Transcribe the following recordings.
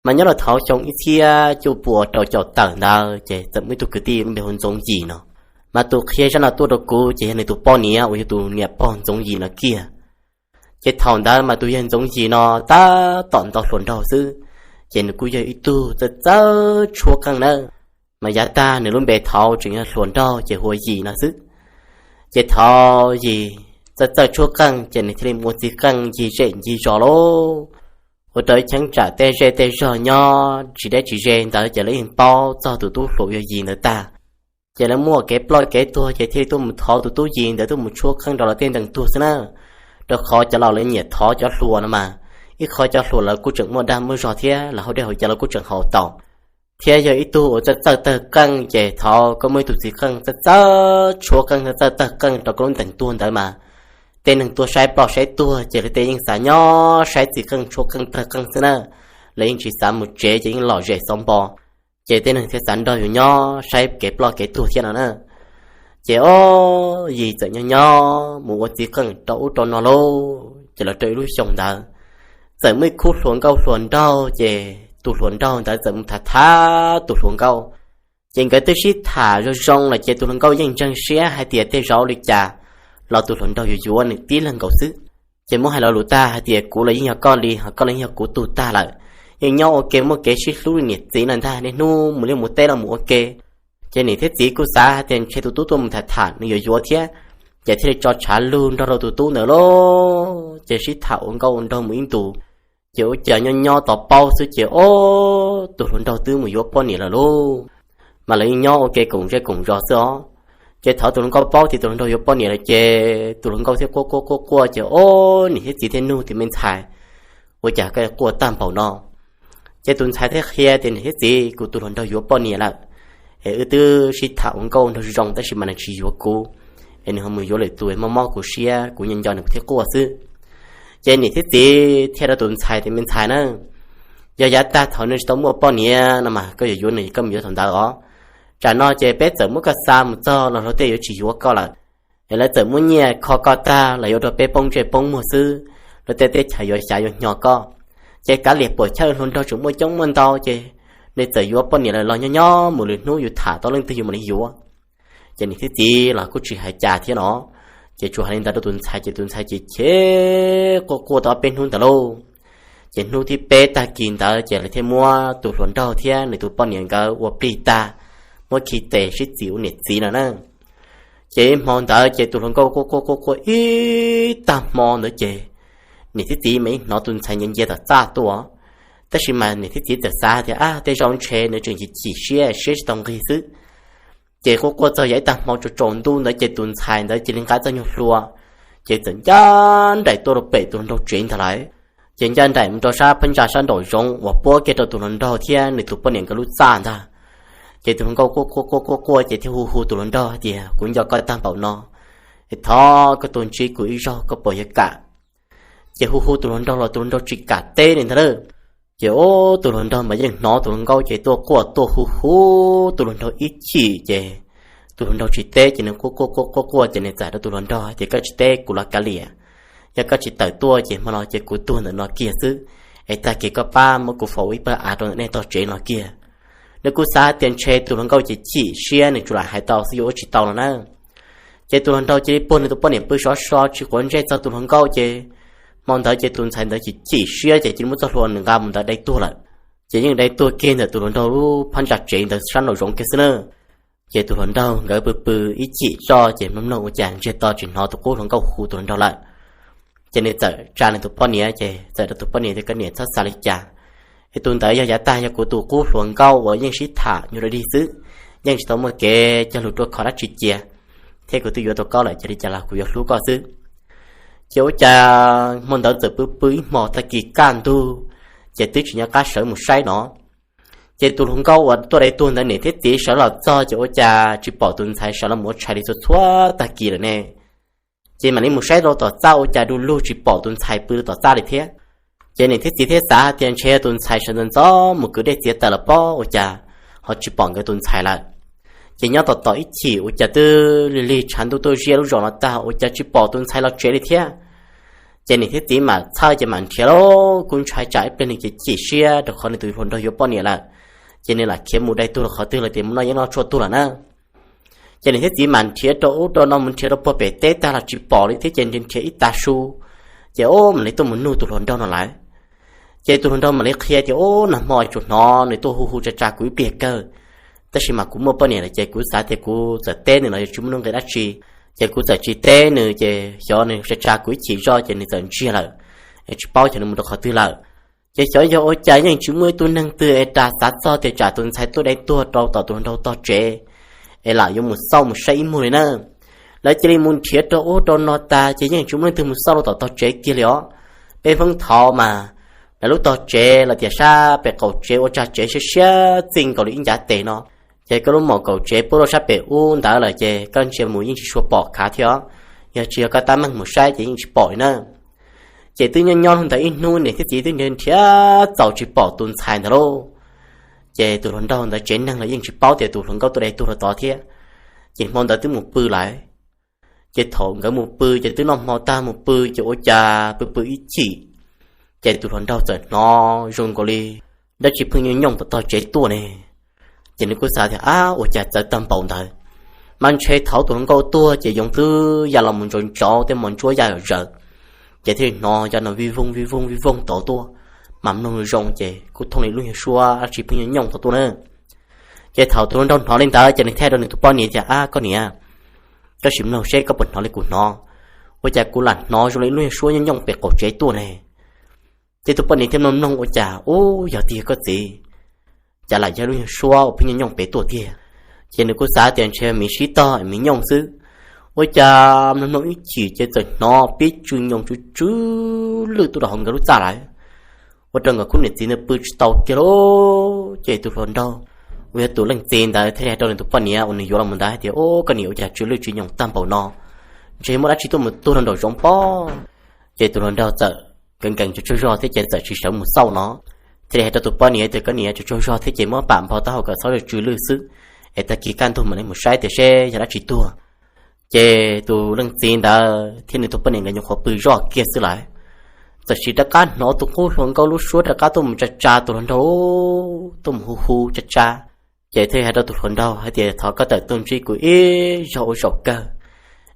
Mas nyob rau thaum xyoo ib txhiab cuaj puas rau caum tawm ntawd ces txawm muaj ib tug kwv tij lub npe hu Ntxoov Yim no, mas tus qhia zaj no tuaj rau kuv ces yog nws tus poj niam uas yog tus niam pog Ntxoov Yim no kiag. Ces thaum ntawd mas tus yawg Ntxoov Yim no tab tom ntaus hluas nraug xwb, ces nws kuj yog ib tug txawj txawj tshuab qeej nawb. Mas yav tag nws lub npe thaud tseem yog hluas nraug ces hu ua Yim no xwb. Ces thaum Yim txawj txawj tshuab qeej ces nws thiaj li mus ua txiv qeej ncig zej ncig zos lauj, ua rau ib cheeb tsam tej zej tej zog nyob tsis deb tsis ze ntawd ces lawv yeej paub txog tus tub hluas yog Yim ntawd tag. Ces lawv muaj kev ploj kev tuag ces thiaj li tuaj mus thov tus tub Yim ntawd tuaj mus tshuab qeej rau lawv tej ntees tuag xwb na. Rau qhov cov laus lawv nyiam thov cov hluas no mas, ib qhov cov hluas lawv kuj tseem muaj dag muaj zog thiab lawv hauv dej hauv cawv lawv kuj tseem haus tau. Thiab yog ib tug uas txawj txawj tawg qeej ces thaum koj muaj ib tug txiv qeej txawj txawj tshuab qeej txawj txawj tawg qeej rau koj lub ntees tuag ntawd mas, tej neeg tuaj saib ploj saib tuag ces lawv tej yeej xav nyob saib txiv qeej tshuab qeej tawg qeej xwb na, lawv yeej tsis xav mus tsev ces yeej lom zem xov npo. Ces tej neeg thiaj xav nrog yus nyob saib kev ploj kev tuag thiab no na. Ces ob Yim txawm nyob nyob mus ua txiv qeej rau ub rau no lauj, ces los rau ib lub xyoo ntawd txawm muaj ib khub hluas nkauj hluas nraug, ces tus hluas nraug ntawd txawm mus tham tham tus hluas nkauj. Ces nkawd twb sib tham zoo zoo lawm ces tus hluas nkauj yeej ntseeg siab hais tias tej zaum li cas los tus hluas nraug yuav yuav nws tib leeg nkaus xwb. Ces muab hais lo lus tag hais tias kuv los yeej yog koj li, ho koj los yeej yog kuv tug tag lawm, yeej nyob ua ke muaj kev sib hlub li niam txiv no ntag, niaj hnub mus liaj mus teb los mus ua ke. Ces niam thiab txiv kuj xav hais tias ntshe tus tub tuaj mus tham tham nws yuav yuav thiab, ces thiaj li tso tshav lug nrog rau tus tub ntawd lauj. Ces sib tham ua nkauj ua nraug mus ib ntus, ces ua cas nyob nyob tau paub xwb ces ob tus hluas nraug twb mus yuav poj niam lawm lauj. Mas lawv yeej nyob ua ke koom zej koom zos xwb os. Ces thaum tus hluas nkauj paub tias tus hluas nraug yuav poj niam lawm ces tus hluas nkauj thiaj quaj quaj quaj quaj ces ob niam thiab txiv thiaj nug tias me ntxhais, ua cas koj quaj tag npaum no? Ces tus ntxhais thiaj qhia tias niam thiab txiv, kuv tus hluas nraug yuav poj niam lawm, es wb twb sib tham ua nkauj nraug zoo tab sis mas nws tsis yuav kuv, es nws ho mus yuav lwm tus mob mob kuv siab, kuv nco nco nws kuv thiaj quaj xwb. Ces niam thiab txiv thiaj rau tus ntxhais tias me ntxhais na, yog yav tag thaum nws tsis tau muaj poj niam no mas koj yuav yuav nws koj mus yuav thaum ntawd os. Tsam no ces peb txawm muab koj xa mus txog los luag tej yuav tsis yuav koj lawm, es lawv txawm muab nyiaj kho koj tag los yuav rau peb poob ntsej poob muag xwb, luag tej teb chaws yuav xyav yuav hnyo koj. Ces kav liam puam chawj hluas nraug tseem muaj coob muaj ntau ces nws txawm yuav poj niam lawm los nyob nyob mus lwm hnub yus tham tau leej twg yus mam li yuav. Ces niam thiab txiv los kuj tsis hais cas thiab no, ces tsuas hais li ntawd rau tus ntxhais ces tus ntxhais ces cheb quaj quaj tau ob peb hnub ntawd lauj. Ces hnub thib peb tag kis ntawd ces lawv thiaj muab tus hluas nraug thiab nws tus poj niam nkawd ua plig tag, muab khi tes sib txim ua niam txiv no na. Ces ib hmo ntawd ces tus hluas nkauj quaj quaj quaj quaj ib tag hmo ntawd ces niam thiab txiv mas yeej hnov tus ntxhais ncia ncia tom txaj tuaj, tab sis mas niam thiab txiv txawm xav tias ab tej zaum ntshe nws tseem chim chim siab siab tsis tau nqig xwb. Ces quaj quaj txog yav ib tag hmo tsaus tsaus ntuj ntawd ces tus ntxhais ntawd cia li nqa txoj nyuag hlua, ces txawm ncaj nraim tuaj rau pem tus hluas nraug tsev ntag lauj. Ces ncaj nraim mus rau sab phab ntsa sab nraum zoov uas puab kiag rau tus hluas nraug thiab nws tus poj niam nkawd lub txaj ntag. Ces tus hluas nkauj quaj quaj quaj quaj quaj ces thiaj hu hu tus hluas nraug hais tias kuv nco koj tag npaum no, es thov koj tuaj ntsib kuv ib zaug koj puas yuav kam? Ces hu hu tus hluas nraug los tus hluas nraug tsis kam teb li ntag lauj. Ces ob tus hluas nraug mas yeej hnov tus hluas nkauj ces tuaj quaj tuaj hu hu tus hluas nraug ib chim ces tus hluas nraug tsis teb ces nws quaj quaj quaj quaj quaj ces nws txawm rau tus hluas nraug hais tias koj tsis teb kuv los kav liam, yog koj tsis tawm tuaj ces hmo no ces kuv tuag ntawm no kiag xwb, es tag kis koj pab muab kuv faus ua ib pawg av rau ntawm nej tog tsev no kiag. Nws kuj xav tias ntshe tus hluas nkauj ces chim siab nws tsuas lam hais tau xwb yuav ua tsis tau no na. Ces tus hluas nraug cia li puag nws tus poj niam pw sov so tsis quav ntsej txog tus hluas nkauj ces hmo ntawd ces tus ntxhais ntawd chim chim siab ces cia li muab txoj hlua nws nqa mus ntawd dai tuag lawm. Ces yeej dai tuag kiag ntawm tus hluas nraug lub phab ntsa tsev ntawd sab nraum zoov kiag xwb na. Ces tus hluas nraug nkawd pw pw ib chim zoj ces mloog mloog ua cas ntsiag to tsis hnov tus qub hluas nkauj hu tus hluas nraug lawm. Ces nws txawm tsa nws tus poj niam ces txawm rau tus poj niam tias koj niam txhob xav li cas, es tus ntawd yog yav tag yog kuv tus qub hluas nkauj uas yeej sib tham nyuag dog dig xwb, yeej tsis tau muaj kev cog lus ruaj khov dab tsi cia, thiab kuv twb yuav tau koj lawm ces li cas los kuv yuav hlub koj xwb. Ces ua cas hmo ntawd txawm pw pw ib hmos tag kis kaj ntug, ces twb tsis nco qab sawv mus saib no. Ces tus hluas nkauj uas tuaj dai tuag ntawd niam thiab txiv sawv los txog ces ua cas tsis pom tus ntxhais sawv los mus ua tshais li txhua txhua tag kis lawm ne. Ces mam li mus saib rau tom txaj ua cas du lug tsis pom tus ntxhais pw rau tom txaj li thiab. Ces niam thiab txiv thiaj xav hais tias ntshe tus ntxhais sawv ntxov ntxov mus kwv dej txiav taws los pob ua cas ho tsis pom nkawd tus ntxhais lawm. Ces nyob tom tom ib chim ua cas twb lig lig tshav ntuj tuaj ziab lub zos no tag ua cas tsis pom tus ntxhais los tsev li thiab. Ces niam thiab txiv mam txhawj ces mam nrhiav lauj, kuj ntshai tsam ib pliag nws ces chim siab rau qhov nws tus hluas nraug yuav poj niam lawm, ces nws lam khiav mus dai tuag rau qhov twg los tias mus noj yeeb noj tshuaj tuag lawm na. Ces niam thiab txiv mam nrhiav rau ub rau no mus nrhiav rau puag pem teb tag los tsis pom li thiab ces nrhiav nrhiav ib tag su, ces ub mam li tuaj mus nug tus hluas nraug no lawm. Ces tus hluas nraug mam li qhia tias ub nag hmo tsuas hnov nws tuaj hu hu tsa tsa kuv ib pliag kawg, tab sis mas kuv muaj poj niam lawm ces kuv xav tias kuv txawm teb nws los yuav tsis muaj nuj nqis dab tsi, ces kuv txawm tsis teb nws ces xyov nws tsa tsa kuv ib chim zoj ces nws txawm ntsiag lawm, es tsis paub xyov nws mus rau qhov twg lawm. Ces xyov yog ua cas yeej tsis muaj ib tug neeg twg es ras xav txog tias tsam tus ntxhais tuaj dai tuag rau tom tus hluas nraug tog tsev, es lam yuav mus xauj mus saib ib muag li na. Lawv cia li mus nrhiav rau ub rau no tas ces yeej tsis muaj leej twg mus xauj rau tom tog tsev kiag li os. Peb Hmoob thaud mas lawv lub tog tsev los tias sab pem qaum tsev ua tsag tsev siab siab txij nkaus li ib ncav tes no, ces koj lub mom kaum tsev puab rau sab pem ub ntawd lawm ces koj ntsia mus yeej tsis tshua pom khav thiab os. Yog tsis yog koj tab meeg mus saib ces yeej tsis pom li na. Ces twb nyob nyob ntawd ib hnub niam thiab txiv twb nrhiav nrhiav txaus tsis pom tus ntxhais ntawd lauj. Ces tus hluas nraug ntawd tsev neeg los yeej tsis paub tias tus hluas nkauj tuaj dai tuag rau tod thiab. Ces hmo ntawd twb mus pw lawm. Ces thaum nkawd mus pw ces twb noj hmo tag mus pw ces ua cas pw pw ib chim, ces tus hluas nraug txawm hnov zoo nkaus li dab tsi pheej nyooj nyooj tom tog tsev tuaj ne. Ces nws kuj xav tias ab ua cas txawv tag npaum ntawd, mas ntshe thaum tus hluas nkauj tuag ces yoov twb ya los mus ntsaus ntsaus tej mos ntsuab ya zawm zawm, ces thiaj li hnov cov no vij voog vij voog vij voog tod tuaj, mas mloog zoo ces kuj thooj li lub nyuag suab dab tsi pheej nyooj nyooj tod tuaj na. Ces thaum tus hluas nraug hnov li ntawd ces nws thiaj rau nws tus poj niam tias ab koj niam, koj sim mloog seb koj puas hnov li kuv hnov, ua cas kuv lam hnov zoo li lub nyuag suab nyooj nyooj pem qaum tsev tuaj ne. Ces tus poj niam thiaj mloog mloog ua cas ub yog tiag koj txiv, cas lam yog lub nyuag suab uas pheej nyooj nyooj pem tuaj tiag. Ces nws kuj xav tias ntshe miv sib tog miv nyooj xwb. Ua cas mloog mloog ib chim ces txawm hnov pib tsw nyoos tsw tsw lwj tuaj rau hauv nkawd lub txaj lawm, ua rau nkawd khub niam txiv ntawd pw tsis tau kiag lauj. Ces tus hluas nraug uas yog tus leej txiv ntawd thiaj li hais rau nws tus poj niam uas nws yuav los mus ntawd hais tias ub koj niam ua cas tsw lwj tsw nyoos tag npaum no, ntshe muaj dab tsi tuaj mus tuag rau nraum zoov pob. Ces tus hluas nraug txawm nkees nkees tsaug tsaug zog thiab ces txawm tsis sawv mus xauj no, thiaj li hais rau tus poj niam tias koj niam tsaug tsaug zog thiab ces muab pam npog taub hau kom txhob tsw lwj xwb, es tag kis kaj ntug mam li mus saib tias seb yog dab tsi tuag. Ces tus leej txiv ntawd thiab nws tus poj niam nkawd nyuam qhuav pw zoj kiag xwb lawm, txawm sis rov qab hnov tus qub hluas nkauj lub suab rov qab tuaj mus tsa tsa tus hluas nraug, tuaj mus hu hu tsa tsa. Ces thiaj hais rau tus hluas nraug hais tias thov koj tawm tuaj ntsib kuv ib zaug ua zaum kawg,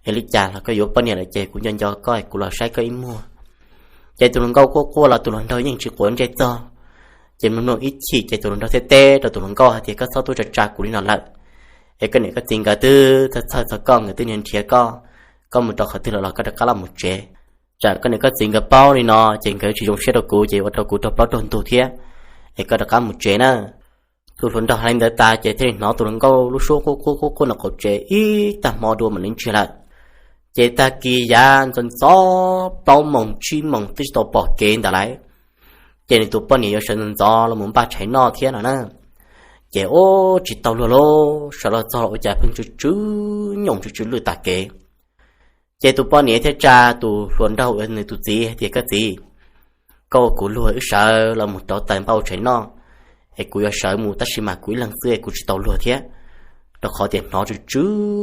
es li cas los koj yuav poj niam lawm ces kuv nco nco koj kuv los saib koj ib muag. Ces tus hluas nkauj quaj quaj los tus hluas nraug yeej tsis quav ntsej txog. Ces mloog mloog ib chim ces tus hluas nraug thiaj teb rau tus hluas nkauj hais tias koj txhob tuaj tsa tsa kuv li no lawm, es koj niam koj txiv nkawd twb txhawj txhawj txog koj, nkawd twb nrhiav nrhiav koj, koj mus rau qhov twg lawm los koj rov qab los mus tsev. Tsam koj niam koj txiv nkawd paub li no ces nkawd tsis zoo siab rau kuv ces ua rau kuv raug plaub raug ntug thiab, es koj rov qab mus tsev na. Tus hluas nraug hais li ntawd tas ces thiaj li hnov tus hluas nkauj lub suab quaj quaj quaj quaj nram qaum tsev ib tag hmo dua mam li ntsiag lawm. Ces tag kis yav ntxov ntxov plaub moos tsib moos twb tsis tau pom kev ntawd lawm, ces nws tus poj niam yuav sawv ntxov ntxov los mus npaj tshais noj thiab no na. Ces ub tsis tau luag lauj, sawv los txog los ua cas pheej tsw tsw nyooj tsw tsw lwj tas kev. Ces tus poj niam thiaj tsa tus hluas nraug uas nws tus txiv hais tias koj txiv, koj ua kuv luag wb sawv los mus rauv taws npaj ua tshais noj, es kuv yuav sawv mus tab sis mas kuv ib leeg xwb es kuv tsis tau luag thiab, rau qhov tias hnov tsw tsw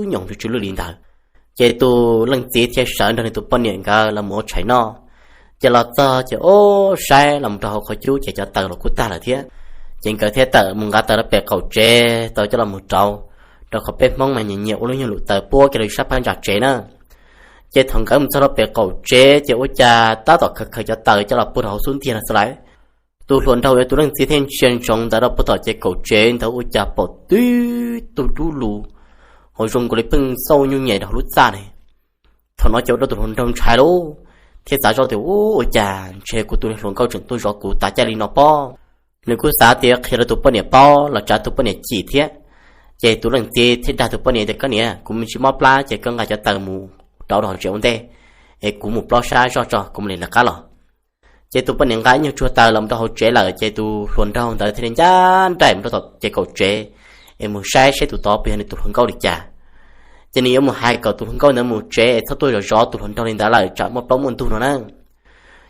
nyooj tsw tsw lwj li ntawd. Ces tus leej txiv thiaj sawv nrog nws tus poj niam nkawd los mus ua tshais noj. Ces los txog ces ub saib los mus rau hauv qhov cub ces cov taws los kuj tag lawm thiab. Ces nkawd thiaj tawm mus nqa taws rau pem qaum tsev tau coj los mus rauv, rau qhov peb Hmoob mas nyiam nyiam ua lub nyuag lub taws puab kiag rau sab phab ntsa tsev na. Ces thaum nkawd mus txog rau pem qaum tsev ces ua cas tab tom khaws khaws cov taws coj los puag rau hauv xub ntiag no xwb lawm. Tus hluas nraug uas tus leej txiv thiaj ntsia ntsoov ntawd rau puag tom ces kaum tsev ntawd ua cas pom tib tug dub lug, hos zoo nkaus li pheej xauj nyuj nyem rau hauv lub txaj ne. Thaum no ces ua rau tus hluas nraug ntshai lauj, thiaj xav zoj tias ub ua cas ntshe kuv tus hluas nkauj tseem tuaj zov kuv tas caij li no pob. Nws kuj xav tias qhia rau tus poj niam paub los tsam tus poj niam chim thiab. Ces tus leej txiv thiaj dag tus poj niam tias koj niam, kuv me ntsis mob plab ces koj nqa cov taws mus rauv rau hauv tsev ua ntej, es kuv mus plob sab zoj tso kuv mam li lawv qab los. Ces tus poj niam nqa ib nyuag tsuag taws los rau hauv tsev lawm ces tus hluas nraug ntawd thiaj li ncaj nraim mus rau tom ces kaum tsev, es mus saib seb tus tod puas yog nws tus hluas nkauj li cas. Ces nws yuav mus hais kom tus hluas nkauj ntawd mus tsev es txhob tuaj zov zov tus hluas nraug li ntawd lawm tsam muaj plaub muaj ntug no na.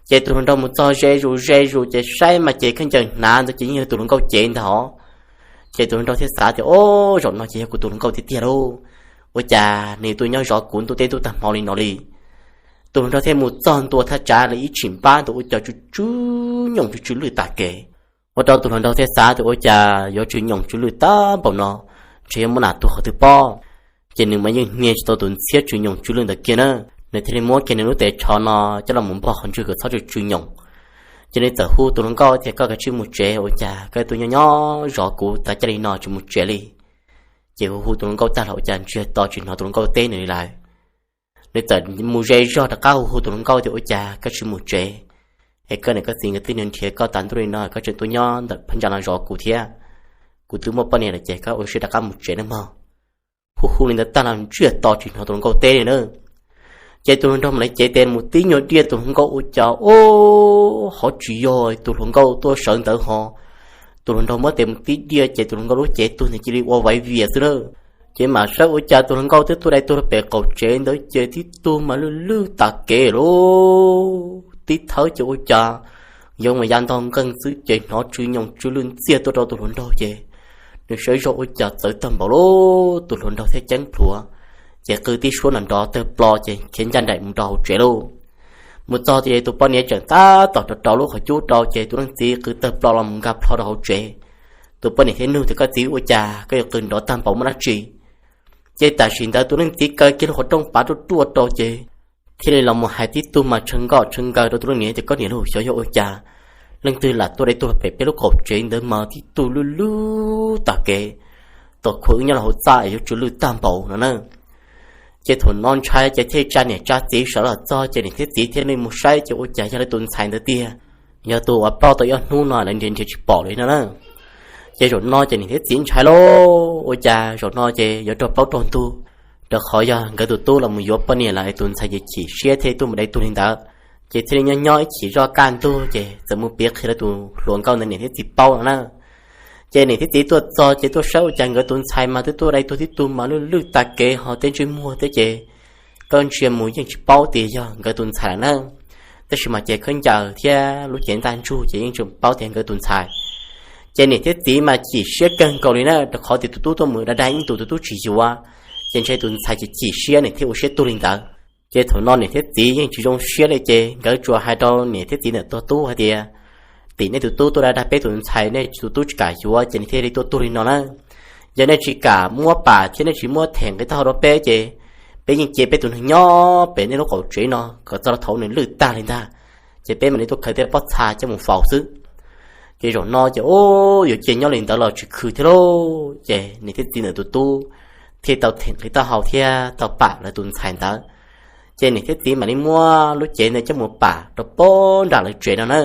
Ces tus hluas nraug mus txog ze zus ze zus ces saib mas ces khaub ncaws hnav ntawd ces yeej yog tus hluas nkauj cev ntag os. Ces tus hluas nraug thiaj xav tias o, zaum no ces yog kuv tus hluas nkauj tiag tiag lauj, ua cas nws tuaj nyob zov kuv ntuj teb ntuj tag hmo li no li. Tus hluas nraug thiaj mus txog ntua thaj tsam li ib tshim npab ntawd ua cas tsw tsw nyoos tsw tsw lwj tag kev. Ua rau tus hluas nraug thiaj xav tias ua cas yuav tsw nyoos tsw lwj tag npaum no, ntshe yuav muab nas tuag qhov twg pob. Ces nws mas yeej hnia tsis tau tus ntxhiab tsw nyoos tsw lwj ntawd kiag na. Nws thiaj li muab kiag nws lub tes tsho no coj los mus npog qhov ntswg kom txhob tsw tsw nyoos. Ces nws txawm hu tus hluas nkauj tias, Koj kav tsij mus tsev, ua cas koj tuaj nyob nyob zov kuv tas caj li no tsis mus tsev li? Ces hu hu tus hluas nkauj tag los ua cas ntsiag to tsis hnov tus hluas nkauj teb nws li lawm. Nws txawm mus ze zog rov qab hu hu tus hluas nkauj tias, Ua cas koj tsis mus tsev? Es koj niam koj txiv nkawd twb nrhiav koj tas ntuj li no, koj tseem tuaj nyob ntawm phab ntsa no zov kuv thiab. Kuv twb muaj poj niam lawm ces koj ua siab rov qab mus tsev nawb mog. Hu hu li ntawd tag los ntsiag to tsis hnov tus hluas nkauj teb li na. Ces tus hluas nraug mam li cev tes mus tib nyuag diaj tus hluas nkauj ua cas, o, hov tsis yog tus hluas nkauj tuaj sawv ntawd ho. Tus hluas nraug muab tes mus tib diaj ces tus hluas nkauj lub cev tuag ntawd cia li ua vaiv vias xwb na. Ces mam saib ua cas tus hluas nkauj twb tuaj dai tuag rau pem qaum tsev ntawd ces tib tug mas lwj lwj tas kev lauj. Tib thawb ces ua cas yoov mas ya ntog nqeeg xwb ces hnov tsw nyoos tsw lwj ntxiag tuaj rau tus hluas nraug ces nws saib zog ua cas txawv tag npaum lauj. Tus hluas nraug thiaj ceeb plhuav, ces qw tib suab nrov nrov tawg plo ces khiav ncaj nraim mus rau hauv tsev lauj. Mus txog ces tus poj niam tseem tab tom rau rau lub qhov cub rau ces tus leej txiv qw tawg plo los mus nkag plho rau hauv tsev. Tus poj niam thiaj nug tias, Koj txiv, ua cas koj yuav qw nrov tag npaum muaj dab tsi? Ces tam sim ntawd tus leej txiv kaw kiag lub qhov rooj pav ruaj ruaj rau ces thiaj li los mus hais tib tug mas tshee nkoj tshee nkaws rau tus leej niam tias, Koj niam lauj, xyov yog ua cas leej twg lam tuaj dai tuag pem peb lub qaum tsev ntawd mas tib tug lwj lwj tag kev, tom khua wb nyob rau hauv txaj es yuav tsw lwj tag npaum no na. Ces thaum no ntshai ces thiaj tsa niam tsa txiv sawv los txog ces niam thiab txiv thiaj li mus saib ces ua cas yog lawv tus ntxhais ntawd tiag. Yog tus uas ploj tau ib ob hnub no lawv nrhiav nrhiav tsis pom li no na. Ces zaum no ces niam thiab txiv ntshai lauj, ua cas zaum no ces yuav raug plaub raug ntug, rau qhov yog nkawd tus tub los mus yuav poj niam lawm es tus ntxhais ces chim siab thiaj tuaj mus dai tuag li ntawd. Ces thiaj li nyob nyob ib chim zoj kaj ntug ces txawm mus piav qhia rau tus hluas nkauj ntawd niam thiab txiv paub no na. Ces niam thiab txiv tuaj txog ces tuaj saib ua cas nkawd tus ntxhais mas twb tuaj dai tuag tib tug mas lwj lwj tag kev ho tej ntsej muag thiab ces koj ntsia mus yeej tsis paub tias yog nkawd tus ntxhais lawm na. Tab sis mas ces khaub ncaws thiab lub cev ntaj ntsug ces yeej tsis paub tias nkawd tus ntxhais. Ces niam thiab txiv mas chim siab kawg nkaus li na, rau qhov tias tus tub tuaj mus dag dag ib ntus tus tub tsis yuav, ces ntshe tus ntxhais ces chim siab nws thiaj ua siab tuag li ntawd. Ces thaum no niam thiab txiv yeej tsis zoo siab li ces nkawd tsuas hais rau niam thiab txiv ntawm tus tub hais tias, Tim nej tus tub tuaj dag dag peb tus ntxhais, nej tus tub tsis kam yuav ces nws thiaj li tuaj tuag li no na. Yog nej tsis kam muab pam thiab nej tsis muab them nqi taub hau rau peb ces peb yeej cia peb tus neeg nyob pem nej lub qaum tsev no kom txog rau thaum nws lwj tag li ntag, ces peb mam li tuaj khaws tej pob txha coj mus faus xwb. Ces zaum no ces, o, yuav cia nyob li ntawd los tsis khw thiab lauj. Ces niam thiab txiv ntawm tus tub thiaj tau them nqi taub hau thiab tau pam lawv tus ntxhais ntawd. Ces niam thiab txiv mam li muab lub cev ntawd coj mus pam rau pob nram lawv tsev no na.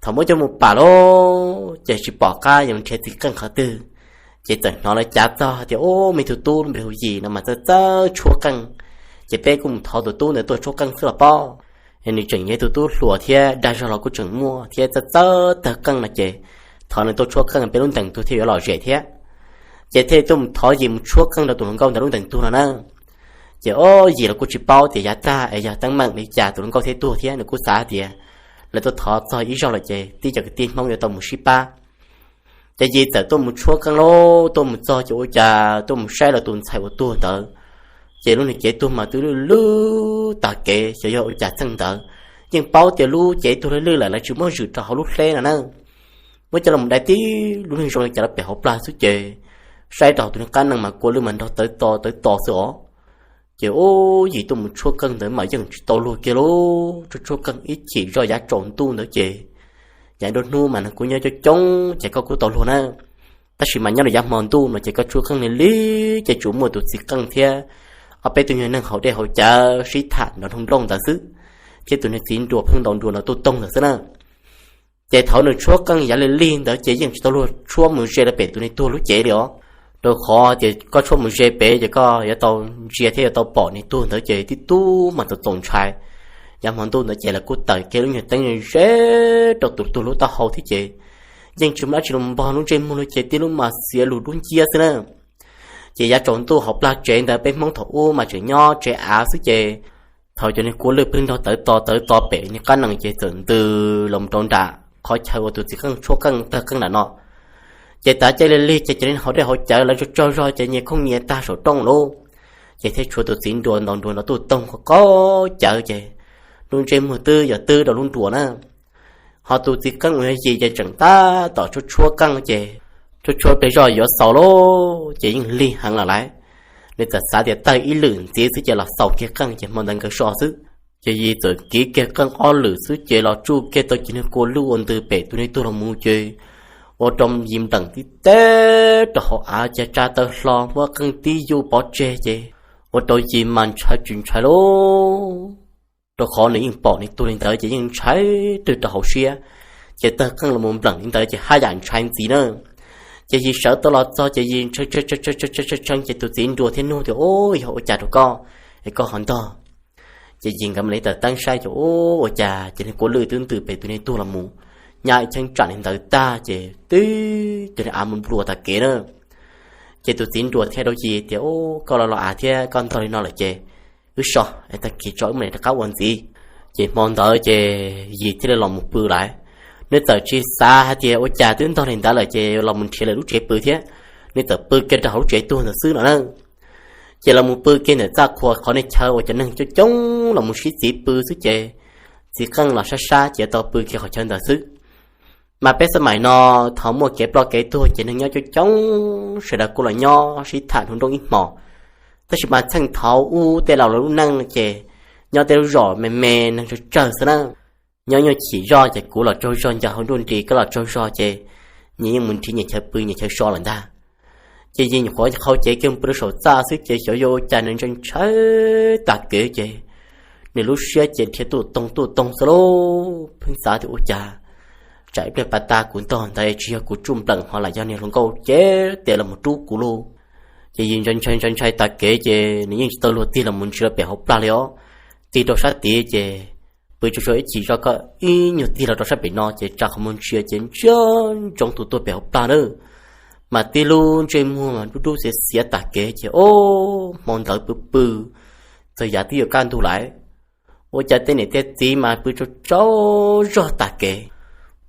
Thaum muab coj mus pam lauj, ces tsis pom qab yuav nrhiav txiv qeej qhov twg, ces txawm hnov lawv cav txog hais tias, Ub, me tus tub lub npe hu Yim no mas txawj txawj tshuab qeej, ces peb kuj mus thov tus tub ntawd tuaj tshuab qeej xwb los pob. Nws tseem yog tus tub hluas thiab dag zog los kuj tseem muaj thiab txawj txawj tawg qeej no ces thov nws tuaj tshuab qeej peb lub ntees tuag thiaj yuav lom zem thiab. Ces thiaj li tuaj mus thov Yim mus tshuab qeej rau tus hluas nkauj ntawd lub ntees tuag no na. Ces o, Yim los kuj tsis paub tias yav tag es yog teeb meem li cas tus hluas nkauj thiaj tuag thiab, nws kuj xav tias lawv tuaj thov txog ib zaug lawm ces tib co kwv tij Hmoob yuav tau mus sib pab. Ces Yim txawm tuaj mus tshuab qeej lauj, tuaj mus txog ces ua cas tuaj mus saib lawv tus ntxhais uas tuag ntawd, ces lub niag cev tuag mas twb lwj lwj tag kev, xyov yog ua cas txheej ntawd. Yeej paub tias lub cev tuag lwj lwj lawm lawv tsis muab zwm rau hauv lub hleb no na. Muab coj los dai tib lub neej zoo li cas rau pem hauv plag xwb ces saib rau hauv tus niag qab nees mas kua lwj mas nrog tawv to tawv to xwb os. Ces ub, Yim tuaj mus tshuab qeej ntawd mas yeej tsis tau luag kiag lauj, tshuab tshuab qeej ib chim zoj yav tsaus ntuj ntawd ces yav nruab hnub mas nws kuj nyob coob coob ces koj kuj tau luag na. Tab sis mas nyob rau yav hmo ntuj no ces koj tshuab qeej li li ces tsuas muaj tus txiv qeej thiab ob peb tug nyuag neeg haus dej haus cawv sib tham nrov nroog nrooj ntawd xwb, thiab tus niag txiv nruas pheej ntaus nruas nrov tuj toog ntawd xwb na. Ces thaum nws tshuab qeej yav li lig ntawd ces yeej tsis tau luag tshuab mus ze rau pem tus niag tuag lub cev li os. Rau qhov tias koj tshuab mus ze pem ces koj yuav tau ntsia thiab yuav tau pom niag tuag ntawd ces tib tug mas txaus txaus ntshai. Yav hmo ntuj ntawd ces lawv kuj tawm kiag lub nyuag teeb ze rau tus tuag lub taub hau thiab ces yeej tsis muaj dab tsi los npog lub ntsej muag li ces tib lub mas xiav lus dub nciab xwb na. Ces yav tsaus ntuj hauv plag tsev ntawd peb Hmoob thaum ub mas tseem nyob tsev av xwb ces thaum cov niag kua lwj pheej nrog tawv to tawv to pem niag qab nees ces txawm ntws los rau nram qhov chaw uas tus txiv qeej tshuab qeej tawg qeej nram no. Ces tav caij li lig ces cov niag haus dej haus cawv lawv tsaug tsaug zog ces nyias khooj nyias tag saum rooj lauj. Ces thiaj tshuav tus txiv nruas ntaus nruas nrov tuj toog qhov qab cawv ces lub ntsej muag twb yog twb rau lub nruas na. Ho tus txiv qeej uas yog Yis ces tseem tab tom tshuab tshuab qeej ces tshuab tshuab pes zog yuav xaus lauj ces yeej lig heev lawm lauj. Nws txawm xav tias tawg ib lwm ntxiv xwb ces los xaus kiag qeej ces hmo ntawd nkawd so xwb. Ces Yis txawm kiv kiag qeej ob lwm xwb ces los tsuj kiag tau cov niag kua lwj ua ntws pem tus niag tuag los mus ces ua rau Yis npleem tib teb rau hauv av ces tsa taw hlo muab qeej tib yuj pov tseg ces ua rau Yis mas ntshai tsis ntshai lauj. Rau qhov nws yeej pom nws tuag li ntawd ces yeej ntshai twg rau hauv siab, ces tawg qeej los mus npleem li ntawd ces haj yam ntshai ntxiv na. Ces Yis sawv tau los txog ces Yis tshee tshee ces tus txiv nruas thiaj nug tias, Ub, yog ua cas rau koj es koj ho ntog? Ces Yis nkawd mam li tawm teeb saib ces, Ub, ua cas ces niag kua lwj twb ntws pem tus niag tuag los mus nyab ib cheeb tsam li ntawd tag ces twb cov niag av mus nplua tag kev na. Ces tus txiv nruas thiaj rau Yis tias, Ub, koj los los av thiab koj ntog li no lawm ces wb so, tag kis tso wb mam li rov qab ua ntxiv. Ces hmo ntawd ces Yis thiaj li los mus pw lawm. Nws txawm tsis xav hais tias ua cas twb ntog li ntawd lawm ces los mus nrhiav lwm lub tsev pw thiab. Nws txawm pw kiag rau hauv lub tsev tuag ntawd xwb no na. Ces los mus pw kiag ntawm txaj qhua qhov niag chaw uas cov neeg coob coob los mus sib txiv pw xwb ces txiv qeej los sab sab ces tau pw kiag qhov chaw ntawd xwb. Mas peb xab maim no, thaum muaj kev ploj kev tuag ces neeg nyob coob coob, sawv daws kuj los nyob sib tham hluas nraug ib hmos. Tab sis mas txheej thaum ub tej laus lub neej ces nyob tej lub zos me me neeg tsawg tsawg xwb na. Nyob nyuag chim zoj ces kuv los tsaug zog ncaws hauv nruj nris, koj los tsaug zog ces nyias yeej mus nrhiav nyias chaw pw nyias chaw so lawm ntag. Ces Yis nyuam qhuav qhau cev kiag pw rau saum txaj xwb ces xyov yuav ua cas nws ntshai ntshai tag kev ces nws lub siab ces dhia tuj toog tuj toog xwb lauj. Pheej xav tias ua cas tsam ib pliag pas tas kuv ntog ntawd tsis yog kuv tsuj npleem ho lam yog niag hluas nkauj cev tes los mus rub kuv lauj. Ces Yis ntshai ntshai ntshai ntshai tag kev ces nws yeej tsis tau luag tig los mus ntsia pem hauv plag li os. Tig rau sab tid ces pw tsuag tsuag ib chim zoj koj ib nyuag tig los rau sab pem no ces tsa qhov muag ntsia ces ntsia ntsoov tus tuag pem hauv plag na. Mas tib lub ntsej muag mas dub dub xiav xiav tag kev ces, o, hmo ntawd pw pw txog yav twb yuav kaj ntug lawm. Ua cas tej niam tej txiv mas pw tsaug tsaug zog tag kev.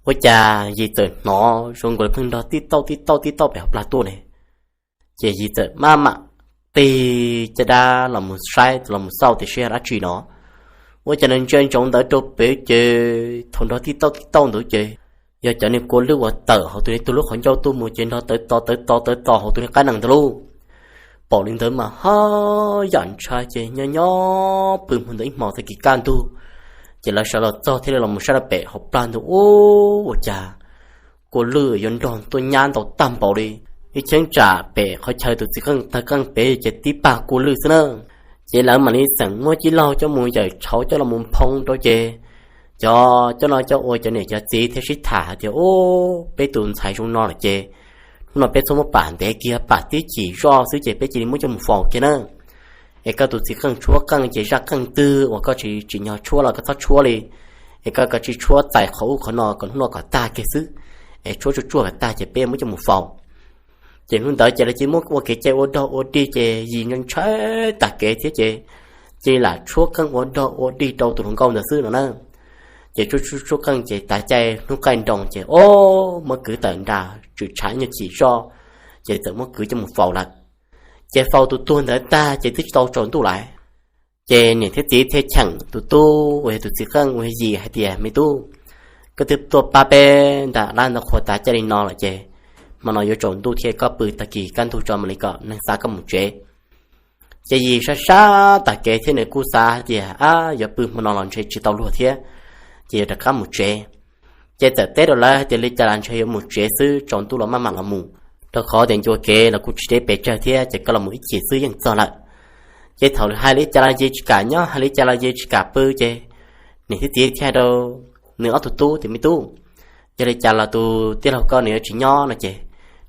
Ua cas Yis txawm hnov zoo nkaus li pheej nrog tib tauj tib tauj tib tauj pem hauv plag tuaj ne. Ces Yis txawm maj mam tig caj dab los mus saib los mus xauj tias seb yog dab tsi no. Ua cas nws ntsia ntsoov ntawd rau pem ces thaum nrog tib tauj tib tauj ntawd ces yog cov niag kua lwj uas tawm hauv tus niag tuag lub qhov ncauj tuaj mus ces nrog tawv tos tawv tos tawv tos hauv tus niag qab nees ntawd lauj. Pom li ntawd mas haj yam ntshai ces nyob nyob pw hmo ntawd ib hmos tag kis kaj ntug ces lawv sawv los txog thiaj li los mus saib rau pem hauv plag ntawd, u, ua cas kua lwj yuav nrog tuaj nyab ntau tag npaum li. Ib cheeb tsam pem qhov chaw tus txiv qeej tawg qeej pem ces tib pag kua lwj xwb na. Ces lawv mam li xeem muab cib laug coj mus yawm tshauv coj los mus nphoo rau ces cov coj no coj ua cov niam cov txiv thiaj sib tham hais tias, u, peb tus ntxhais zoo no lawm ces hnub no peb txhob muab pam ntev kiag, pam tib chim zoj xwb ces peb cia li muab coj mus faus kiag na. Es koj tus txiv qeej tshuab qeej ces zaj qeej twg uas koj tsis tsim nyog tshuab los koj txhob tshuab li. Es koj kav tsij tshuab txais qhov ub qhov no kom hnub no kom tag kiag xwb. Es tshuab tsuaj tsuaj kom tag ces peb muab coj mus faus. Ces hnub ntawd ces lawv cia li muab ua kev cai ua dog ua dig ces Yis ntshai tag kev thiab ces cia li lam tshuab qeej ua dog ua dig rau tus hluas nkauj ntawd xwb no na. Ces tshuab tshuab qeej ces tav caij hnub qaij nroos ces, o, muab kwv tawm nram tswm tshav nyuag chim zoj, ces txawm muab kwv coj mus faus lawm. Ces faus tus tuag ntawd tag ces twb tsis tau tsaus ntuj lawm. Ces niam thiab txiv thiaj cheem tus tub uas yog tus txiv qeej uas yog Yis hais tias, me tub, koj twb tuaj pab peb nram lab ntawd qhua tav caij li no lawm ces hmo no yuav tsaus ntuj thiab, koj pw tag kis kaj ntug tso mam li kom neeg xa koj mus tsev. Ces Yis sab sab tag kev thiab nws kuj xav hais tias, ab, yuav pw hmo no los ntshe tsis tau luag thiab, ces yuav rov qab mus tsev. Ces txawm teb rau lawv hais tias li cas los ntshe yuav mus tsev xwb, tsaus ntuj los maj mam los mus, rau qhov tias ncua kev los kuj tsis deb pes tsawg thiab ces koj los mus ib chim xwb yeej txog lawm. Ces thaum hais li cas los Yis tsis kam nyob, hais li cas los Yis tsis kam pw ces niam thiab txiv thiaj hais rau nws ob tug tub tias, me tub, yog li cas los tus tij laug koj nws yuav tsis nyob no ces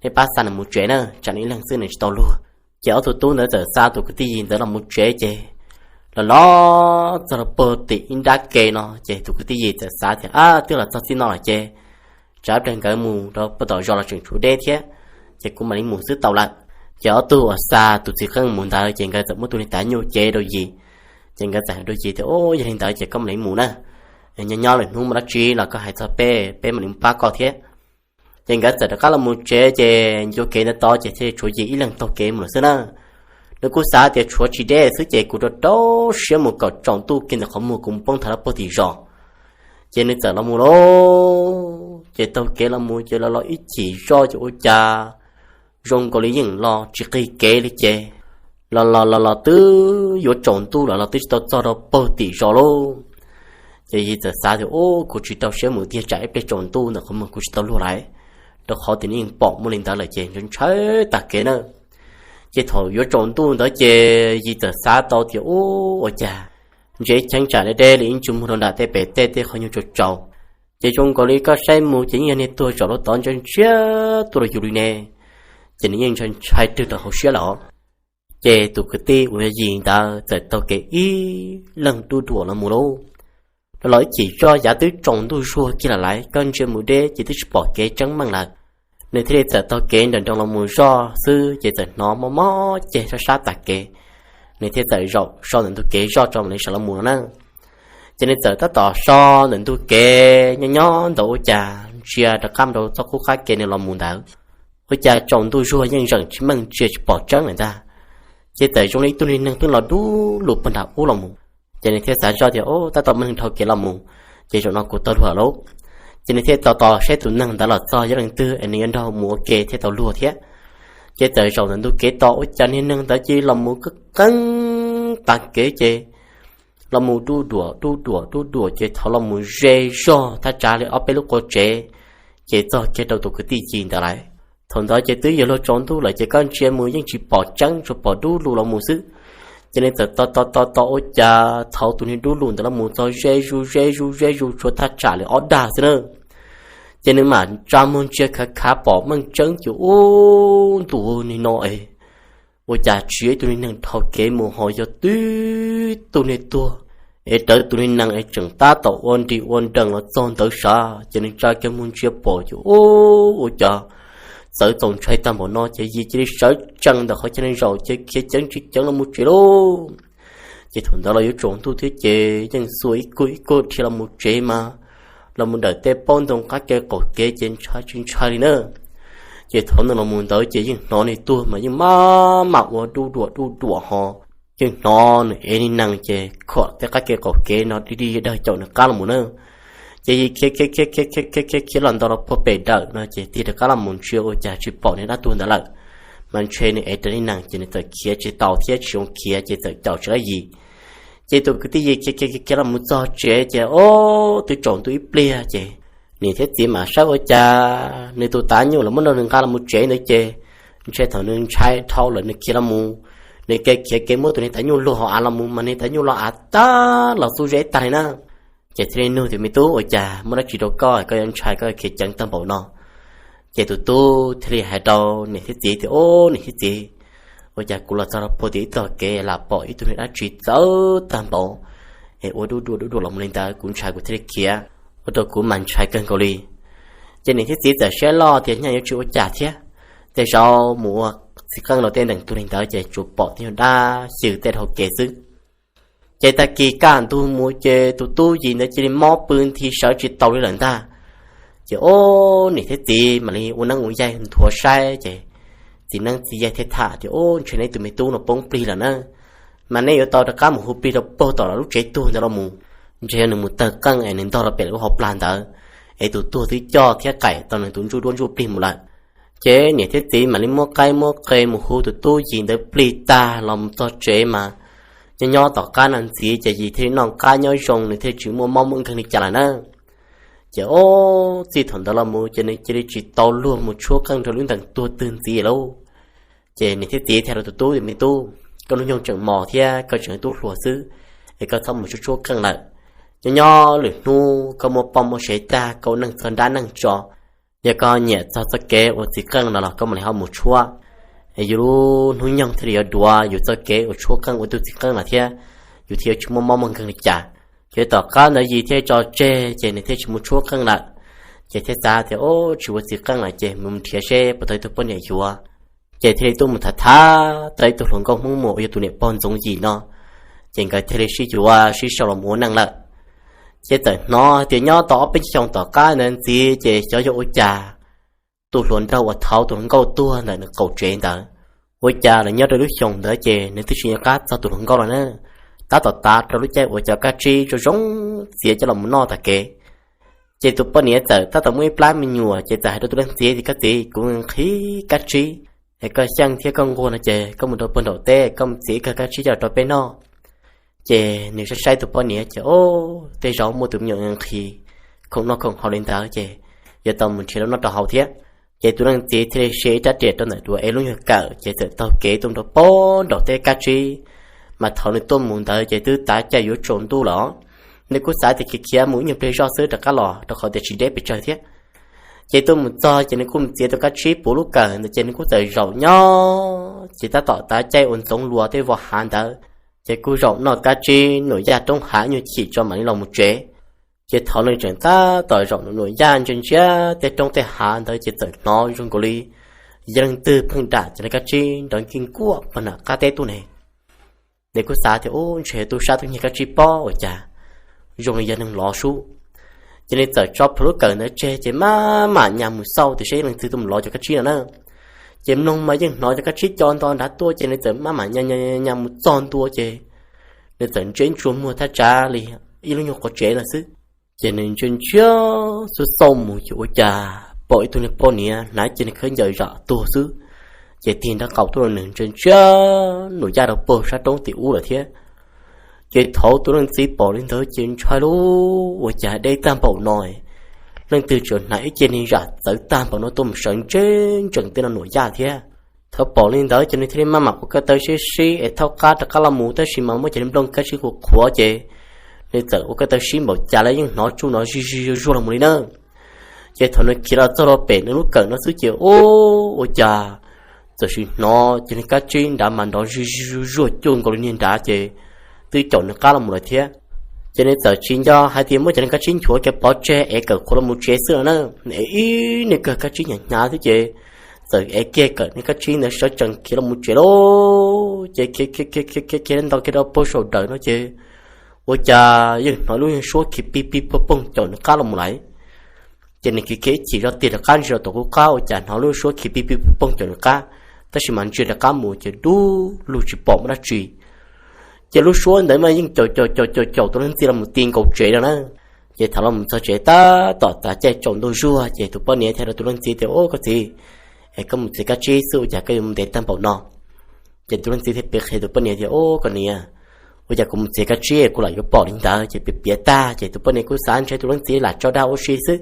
nej pab xa nws mus tsev na, tsam nws ib leeg xwb nws tsis tau luag. Ces ob tug tub ntawd txawm xa tus kwv tij Yis ntawd los mus tsev ces los los txog rau puag tim ib nrab ke no ces tus kwv tij Yis txawm xav tias, ab, twb los txog txij no lawm ces tsam ib pliag nkawd mus rau puag tom zos los tseem tshuav deb thiab, ces kuv mam li mus xwb tau lawm. Ces ob tug uas xa tus txiv qeej mus ntawd ces nkawd txawm muab tus niag tav nyuj cev rau Yis. Ces nkawd txawm hais rau Yis tias, o, yog li ntawd ces koj mam li mus na, nyob nyob lwm hnub muaj dab tsi los koj hais txog peb, peb mam li mus pab koj thiab. Ces nkawd txawm rov qab los mus tsev ces ncua kev ntawd tod ces thiaj tshuav Yis ib leeg taug kev mus lawm xwb na. Nws kuj xav tias tshuav tsis deb xwb ces kuv rau rau siab mus kom tsaus ntuj kiag ntawm qhov muag kuv mus poob nthav lawm puag tim zos. Ces nws txawm los mus lauj, ces taug kev los mus ces los los ib chim zoj ces ua cas zoo nkaus li yeej los tsis qig kev li ces los los los los twb yuav tsaus ntuj lawm los twb tsis tau txog rau puag tim zos lauj. Ces Yis txawm xav tias, Ub, kuv tsis rau siab mus tiag, tsam ib pliag tsaus ntuj ntawm qhov muag kuv tsis tau luag lawm, rau qhov tias nws yeej pom muaj li ntawd lawm ces ntshaw ntshaw tag kev na. Ces thaum yuav tsaus ntuj ntawd ces Yis txawm xav tau tias, Ub, ua cas ntsia cheeb tsam deb deb li ib ntsug muag rau nram tej pem tej tej qhov nyuag tsaus tsaus, ces zoo nkaus li koj saib mus ces yeej yog niag tuag zaum rau tod ntsia ntsia tuaj rau yus li ne. Ces nws yeej ntshai ntshai rwg rau hauv siab lawm. Ces tus kwv tij uas yog Yis ntawd txawm taug kev ib leeg duj duam los mus lauj. Los los ib chim zoj yav twb tsaus ntuj zuag kiag lawm lauj, koj ntsia mus deb ces twb tsis pom kev tseeb meej lawm. Nws thiaj li txawm taug kev nrawm nroos los mus zoj xwb ces txawm hnov mob mob ceg sab sab tag kev. Nws thiaj txawm zaum so ntawm ntug kev zoj tso mam li sawv los mus no na. Ces nws txawm tab tom so ntawm ntug kev nyob nyob ntawd ua cas ntsia rov qab rau txoj qub qab kev nws los mus ntawd, ua cas tsaus ntuj zuag yeej zeem tsis meej ntsia tsis pom tseeb lawm ntag. Ces txawm zoo li ib tug niag neeg pheej los dub lug puag nram ub los mus. Ces nws thiaj xav zoj tias, Ub, tab tom muaj neeg dhau kev los mus, ces zaum no kuv tau luag lauj. Ces nws thiaj tos tos saib tus neeg ntawd los txog yog leej twg es nws yuav nrog mus ua ke thiaj tau luag thiab. Ces txawm zaum ntawm ntug kev tos ua cas niag neeg ntawd cia li los mus qeeb qeeb tag kev ces los mus duj duam duj duam duj duam ces thaum los mus ze zog thaj tsam li ob peb lub qua tsev, ces txog kiag rau tus kwv tij Yis ntawd lawm. Thaum ntawd ces twb yuav luag tsaus ntuj lawm ces koj ntsia mus yeej tsis pom tseeb, tsuas pom dub lug los mus xwb. Ces nws txawm tos tos tos tos ua cas thaum tus niag dub lug ntawd los mus txog ze zuj ze zuj ze zuj tshuav thaj tsam li ob dag xwb na. Ces nws mam tsa muag ntsia khav khav pom meej tseeb ces ub, ntu nim no es ua cas tsis yog ib tug niag neeg dhau kev mus ho yog tib tug niag tuag es rawv tus niag nees es tseem tab tom ua nris ua nrees los txog ntawd sav. Ces nws tsa kiag muag ntsia pom ces ub, ua cas txawv txaus ntshai tag npaum no ces Yis cia li sawv tsees ntawm qhov chaw nws zaum ces khiav ceev tsis ceev los mus tsev lauj. Ces thaum ntawd los yuav tsaus ntuj thiab ces yeej xuas ib kuj ib kuj dhia los mus tsev mas los mus dawm tej paub ntoo qab ke qaum kev ces ntshai tsis ntshai li na. Ces thaum nws los mus ntawd ces yeej hnov nws tuag mas yeej maj mam ua duj duam duj duam ho yeej hnov nws ev niag nees ces khuam tej qab ke qaum kev no dig dig dawg caum nws qab los mus na. Ces Yis khiav khiav khiav khiav khiav khiav khiav khiav los ntau los puag pem dawm no ces tig rov qab los mus ntsia ua cas tsis pom niag dab tuag ntawd lawm, mas ntshe nws ev raws niag nees ces nws txawm khiav tsis tau thiab tsis zoo khiav ces txawm caum tsis qab Yis. Ces tus kwv tij Yis khiav khiav khiav khiav los mus txog tsev ces ob twb tsaus ntuj ib pliag ces niam thiab txiv mam saib ua cas nws tus tav nyuj los muab nrog nws nqa los mus tsev ntawd ces ntshe thaum nws ntshai dhau lawm nws khiav los mus, nws kev khiav kev muab tus niag tav nyuj luag hauv av los mus mas niag tav nyuj los av tag los xub zeb tag li na. Ces thiaj li nug tias, Me tub, ua cas muaj dab tsi rau koj, koj yuav ntshai koj khiav ceev tag npaum no? Ces tus tub thiaj li hais rau niam thiab txiv tias, Ob, niam thiab txiv, ua cas kuv los txog rau puag tim ib tog kev lam pom ib tug niag dab tsi txawv tag npaum es ua duj duam duj duam los mus li ntawd, kuv ntshai kuv thiaj li khiav, ua rau kuv mas ntshai kawg nkaus li. Ces niam thiab txiv txawm siab loj tias, Nyaj yuav tsis ua cas thiab, tej zaum mus ua txiv qeej los tej ntees tuag li ntawd ces tsuas pom tej nyuag dab xyw tej dhau kev xwb. Ces tag kis kaj ntug mus ces tus tub Yis ntawd cia li mob pw nthi sawv tsis tau li lawm ntag. Ces ob, niam thiab txiv mam li ua neeb ua yaig nthuav saib ces txiv neeb txiv yaig thiaj tham tias, Ob, ntshe neb tus me tub no poob plig lawm na, mas neb yuav tau rov qab mus hu plig rau puag tom lawv lub tsev tuag ntawd los mus. Ntshe yog nws mus tawg qeej es nws ntog rau pem lawv lub hauv plag ntawd, es tus tuag twb coj thiab qaim tau nws tus ntsuj duab ntsuj plig mus lawm. Ces niam thiab txiv mam li muab qaib muab qe mus hu tus tub Yis ntawd plig tag los mus txog tsev mas nyob nyob tom qab no ntxiv ces Yis thiaj li noj qab nyob zoo, nws thiaj li tsis muaj mob muaj nkeeg li cas lawm na. Ces ob, txij thaum ntawd los mus ces nws cia li tsis tau luag mus tshuab qeej rau lub ntees tuag twg ntxiv lauj. Ces niam thiab txiv thiaj rau tus tub tias, Me tub, koj hnub nyoog tseem mos thiab koj tseem tub hluas xwb, es koj txhob mus tshuab tshuab qeej lawm. Nyob nyob lwm hnub koj muaj poj muaj sev tag koj ua neej txog nrab neej tso, yog koj nyiam txog txoj kev ua txiv qeej no los koj mam li ho mus tshuab. Es yus lub hnub nyoog thiaj li yuav duav yus txoj kev ua tshuab qeej ua tug txiv qeej lawm thiab, yus thiaj yuav tsis muaj mob muaj nkeeg li cas. Ces tom qab ntawd Yis thiaj tso tseg ces nws thiaj tsis mus tshuab qeej lawm. Ces thiaj xav tias, Ob, tsis ua txiv qeej lawm ces mus nrhiav seb puas tau ib tug poj niam yuav. Ces thiaj li tuaj mus tham tham tau ib tug hluas nkauj Hmoob Muas uas yog tus niam pog ntxoov Yis no, ces nkawd thiaj li sib yuav sib sau los mus ua neej lawm. Ces txawm hnov tias nyob tau ob peb xyoos tom qab ntawd ntxiv ces xyov yog ua cas tus hluas nraug uas thauv tus hluas nkauj tuag ntawm nws qaum tsev ntawd, Ua cas los nyob rau lub xyoo ntawd ces nws twb tsis nco qab txog tus hluas nkauj los na, tab tom tav rau lub caij uas cov kab tsib zoo zoo txiav coj los mus noj tas kev. Ces tus poj niam txawm tab tom muaj ib plab me nyuam ces txawm hais rau tus leej txiv tias, Koj txiv, kuv nqhis kab tsib, es koj xyeej thiab koj nquag no ces koj mus rau puag nraum teb koj mus txiav ib kawg kab tsib coj los rau peb noj. Ces nws saib saib tus poj niam ces, o, tej zaum muaj tus me nyuam nqhis khoom noj khoom haus li ntawd ces yuav tau mus nrhiav rau noj rau haus thiab. Ces tus leej txiv thiaj li siv ib rab riam rau ntawm duav ev lub nyuag kawm ces txawm taug kev tuaj rau puag nraum teb kab tsib. Mas thaum nws tuaj mus ntawd ces twb tav caij yuav tsaus ntuj lawm. Nws kuj xav tias khiav khiav mus ib nyuag pliag zoj xwb rov qab los rau qhov tias tsis deb pes tsawg thiab. Ces tuaj mus txog ces nws kuj mus txiav tus kab tsib puv lub kawm ntawd ces nws kuj txawm zaum nyob ces tab tom tav caij uas ntxoov luas tej vos hav ntawd, ces kuj zaum noj kab tsib nuam yaj roob hav nyuag chim tso mam li los mus tsev. Ces thaum nws tseem tab tom zaum nuam yaj ntsia ntsia tej roob tej hav ntawd ces txawm hnov zoo nkaus li yog leej twg pheej dam cov niag kab tsib nrov nkij nkuaj puag nram qab teb tuaj ne. Nws kuj xav tias, Ub, ntshe yog tub sab tub nyiag kab tsib pob ua cas zoo li yog neeg lov sub. Ces nws txawm tso plhuav lub kawm ntawd tseg ces maj mam nyas mus xauj tias seb leej twg tuaj mus lov cov kab tsib no na. Ces mloog mas yeej hnov cov kab tsib co nto nrad tuaj ces nws txawm maj mam nyas nyas mus txog ntua ces nws txawm ntseb ntsuag muag thaj tsam li ib lub nyuag quav tsev lawm xwb. Ces nws ntsia ntsia xub xauj mus ces ua cas pom ib tug niag poj niam hnav cev niag khaub ncaws zam tuag xwb, ces tig nraub qaum tuaj rau nws ntsia ntsia nuam yaj rau puag sab roob tim ub lawm thiab. Ces thaum tus leej txiv pom li ntawd ces ntshai lauj, ua cas deb tag npaum no, leej twg tseem hnav ib cev niag zam txawv tag npaum no tuaj mus sawv ntseb ntsees tej no nuam yaj thiab. Thaum pom li ntawd ces nws thiaj li maj mam ua ko taw sib sib es thaub qab rov qab los mus tab sis mas muab cov niag nplooj kab tsib qhuav qhuav ces nws txawm ua ko taw sib npaum cas los yeej hnov tsuj no zig zig zuag zuag los mus li na. Ces thaum nws khiav los txog rau pem nws lub kawm no xwb ces ub, ua cas txawm sim hnov cov niag kab tsib nrad mas nrov zig zig zuag zuag cuag nkaus li niag nrad ces twb caum nws qab los mus lawm thiab. Ces nws txawm tsis nco hais tias muab cov niag kab tsib nchuav kiag pov tseg es kawm qhuav los mus tsev xwb no na. Nws ev ib niag kawg kab tsib hnyav hnyav xwb ces txawm ev kiag kawm niag kab tsib ntawd sawv tsees khiav los mus tsev lauj. Ces khiav khiav khiav khiav khiav khiav ntau kiag rau puag saum dawm no ces ua cas yeej hnov lub suab khiav pig pig poog poog caum nws qab los mus lawm. Ces nws khiav khiav ib chim zoj tiag rov qab ntsia rau tom qub qab ua cas hnov lub suab khiav pig pig poog poog caum nws qab, tab sis mas ntsia rov qab mus ces dub lug tsis pom muaj dab tsi. Ces lub suab ntawd mas yeej caum caum caum caum caum tus leej txiv los mus ti nkaus tsev lawm na. Ces thaum los mus txog tsev tab tom tav caij tsaus ntuj zuag ces tus poj niam thiaj rau tus leej txiv tias, Ub, koj txiv, es koj mus txiav kab tsib xwb ua cas koj yuav mus ntev tag npaum no? Ces tus leej txiv thiaj piav qhia tus poj niam tias, Ub, koj niam, ua cas kuv mus txiav kab tsib kuv lam yuav pom li ntawd? Ces piav piav tag ces tus poj niam kuj xav ntshe tus leej txiv lam tso dag ua si xwb.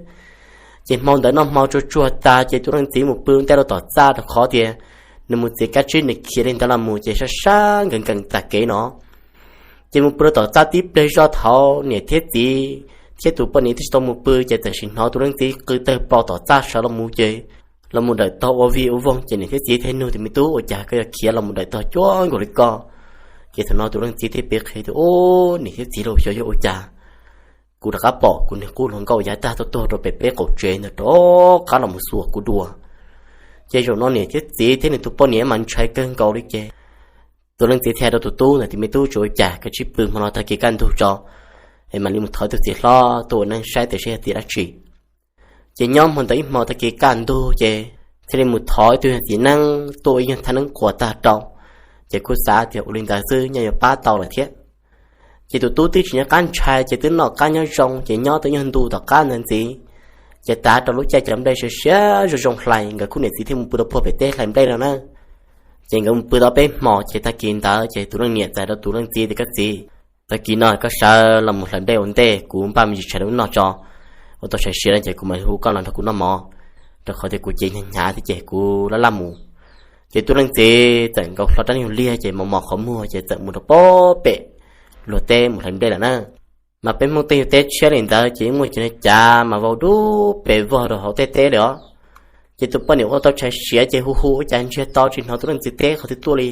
Ces hmo ntawd noj hmo tsuag tsuag tas ces tus leej txiv mus pw ntej rau tom txaj rau qhov tias nws mus txiav kab tsib nws khiav li ntawd los mus ces sab sab nkees nkees tas kev no. Ces mus pw rau tom txaj tib pliag zoj thaum niam thiab txiv thiab tus poj niam twb tsis tau mus pw ces txawm sim hnov tus leej txiv qw tawg plaws tom txaj sawv los mus ces los mus dawm tog ua vij ua voog ces niam thiab txiv thiaj nug tias, Me tub, ua cas koj yuav khiav los mus dawm tog cuag nkaus li ko? Ces thaum no tus leej txiv thiaj piav qhia tias, Ub, niam thiab txiv lauj, xyov yog ua cas kuv rov qab pom kuv niag qub hluas nkauj yav tag tuaj tuag rau pem peb qaum tsev ntawd rov qab los mus xuas kuv dua. Ces zaum no niam thiab txiv thiab nws tus poj niam mas ntshai kawg nkaus li ces tus leej txiv thiaj rau tus tub ntawd tias, Me tub, tsis ua cas, koj cia li pw hmo no tag kis kaj ntug tso, es mam li mus thov tus txiv hlob tuaj ua neeb saib tias seb yog tias dab tsi. Ces nyob hmo ntawd ib hmo tag kis kaj ntug ces thiaj li mus thov ib tug txiv neeb tuaj ib nyuag thaj neeb quas tag rau. Ces kuj xav tias ua li ntawd xwb nyaj yuav pab tau lawm thiab. Ces tus tub twb tsis nyob qab ntshai ces twb noj qab nyob zoo ces nyob tau ib nyuag ntu tom qab ntawd ntxiv, ces tav rau lub caij cov nplej siav siav zoo zoo hlais nkawd khub niam txiv thiaj mus pw rau puag pem teb hlais nplej no na. Ces nkawd mus pw tau peb hmos ces tag kis ntawd ces tus leej niam txais rau tus leej txiv tias, Koj txiv, tag kis no koj sawv los mus hlais nplej ua ntej, kuv npaj me ntsis tshais rau noj tso, ua tau tshais siav no ces kuv mam hu koj los nrog kuv noj mov, rau qhov tias kuv cev hnyav hnyav thiab ces kuv laj laj mus. Ces tus leej txiv txawm nkaus hlo rab niag liag ces mos mos qhov muag ces txawm mus rau puag pem luag teb mus hlais nplej lawm na. Mas peb Hmoob tej yug teb tshiab li ntawd ces yeej muaj cov niag cav mas vau dub pes vog rau hauv tej teb li os. Ces tus poj niam ua tau tshais siav ces hu hu ua cas ntsiag to tsis hnov tus leej txiv teb qhov twg tuaj li.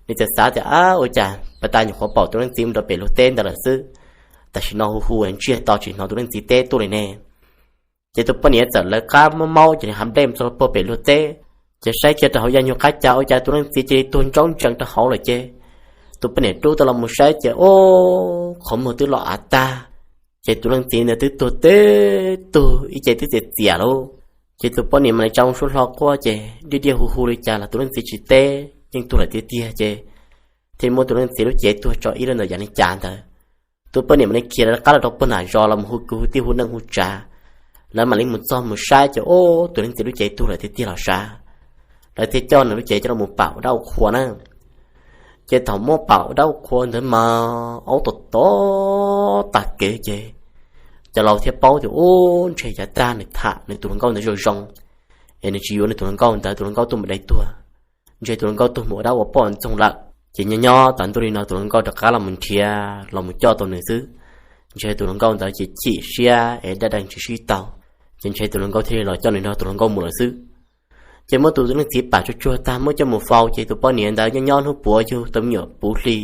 Nws txawm xav tias, Ab, ua cas pas tas nyuam qhuav pom tus leej txiv mus rau pem luag teb ntawd lawm xwb, tam sim no hu hu ntsiag to tsis hnov tus leej txiv teb tuaj li ne? Ces tus poj niam txawm lawv qab maub maub ces nws hav nplej mus txog puag pem luag teb, ces saib kiag rau hauv yaj nyuag qab cav ua cas tus leej txiv cia li tuag ntsoov ntsees rau hauv lawm ces tus poj niam rub tau los mus saib ces, o, qhov muag twb los av tag. Ces tus leej txiv ntawd twb tuag teb tug ib ce twb txias txias lauj. Ces tus poj niam mam li tsa suab hlo quaj ces diaj diaj hu hu li cas los tus leej txiv tsis teb. yeej tuag lawm tiag tiag ces thiaj muab tus leej txiv lub cev tuag tso ib leeg ntawm yav li cas ntawd. Tus poj niam mam li khiav rov qab los rau puag nram zos los mus hu kwv hu tij hu neej hu tsav, lawv mam li mus txog mus saib ces ub tus leej txiv lub cev tuag lawm tiag tiag los sav. Lawv thiaj coj nws lub cev coj los pam ua dab ua qhua na. Ces thaum muab pam ua dab ua qhua ntawd mas aub tom tom tag kev ces cov laus thiaj paub tias ub ntshe yav tag nws tham nws tus hluas nkauj ntawd zoo zoo, es nws tsis yuav nws tus hluas nkauj ntawd, tus hluas nkauj tuag mus dai tuag, ntshe tus hluas nkauj tuag mus ua dab ua poj ntxoog lawm. Ces nyob nyob tas ntuj li no tus hluas nkauj rov qab los mus nrhiav los mus coj tau nws xwb, ntshe tus hluas nkauj ntawd ces chim siab es daj daj tsis sib tau, ces ntshe tus hluas nkauj thiaj li los coj nws nrog tus hluas nkauj mus lawm xwb. Ces muab tus leej txiv pam tsuag tsuag tag muab coj mus faus ces tus poj niam ntawd nyob nyob hnub puav yug tau me nyuam puv hli,